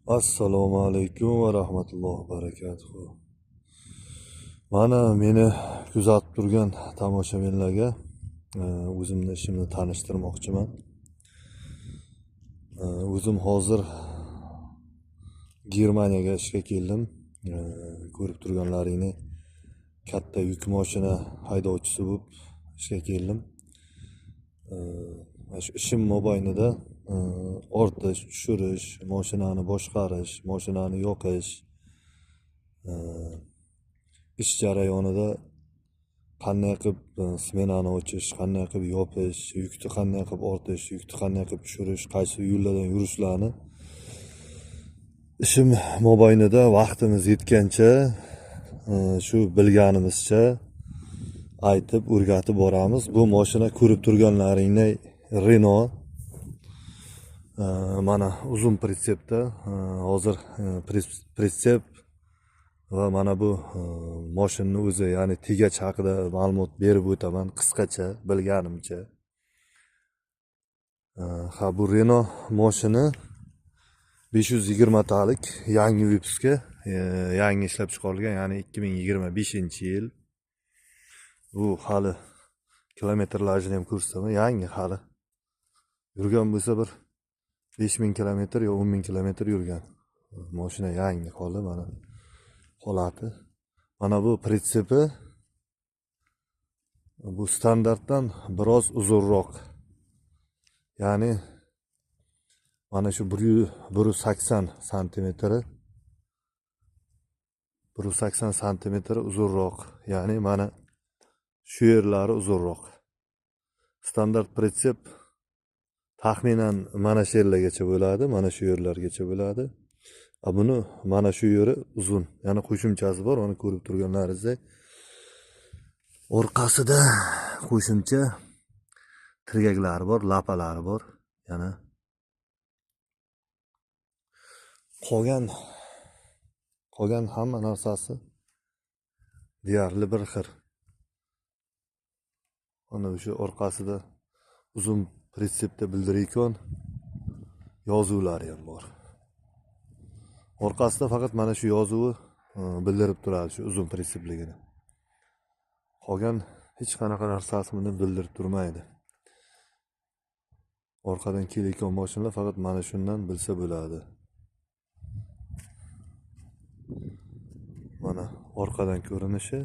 Assalomu alaykum va rahmatullohi va barakatuh. Mana meni kuzatib turgan tomoshabinlarga o'zimni ishimni tanishtirmoqchiman. O'zim hozir Germaniyaga ishga keldim. Ko'rib turganlaringni katta yuk mashina haydovchisi bo'lib ishga keldim. Mana shu ishim mobaynida ortish, tushirish, mashinani boshqarish, mashinani yoqish, ish jarayonida qanday qilib smenani ochish, qanday qilib yopish, yukni qanday qilib ortish, yukni qanday qilib tushirish, qaysi yo'llardan yurishlarni ishim mobaynida vaqtimiz yetgancha shu bilganimizcha aytib o'rgatib boramiz. Bu mashina ko'rib turganlaringday Renault. Mana uzun pritsepda hozir pritsep va mana bu mashinani o'zi, ya'ni tegach haqida ma'lumot berib o'taman qisqacha bilganimcha. Ha, bu Renault mashina 520 talik yangi vypuska, yangi ishlab chiqarilgan, ya'ni 2025-yil. Bu hali kilometrlajini ham ko'rsataman, yangi hali. Yurgan bo'lsa bir 5000 kilometr yo 10000 kilometr yurgan. Mashina yangi holi, mana holati. Mana bu pritsepi bu standartdan biroz uzunroq. Ya'ni mana shu 180 santimetri, 180 santimetr uzunroq. Ya'ni mana shu yerlari uzunroq. Standart pritsep taxminan mana shu yerlargacha bo'ladi, mana shu yerlargacha bo'ladi. Buni mana shu yeri uzun, ya'ni qo'shimchasi bor, uni ko'rib turganlaringizdek. Orqasida qo'shimcha tirgaklari bor, lapalari bor. Yana qolgan hamma narsasi deyarli bir xil. Ana o'sha orqasida uzun pritsepda bildirayotgan yozuvlari ham bor. Orqasida faqat mana shu yozuvi bildirib turadi, shu uzun pritsepligini. Qolgan hech qanaqa narsasi buni bildirib turmaydi. Orqadan kelayotgan mashinalar faqat mana shundan bilsa bo'ladi. Mana orqadan ko'rinishi.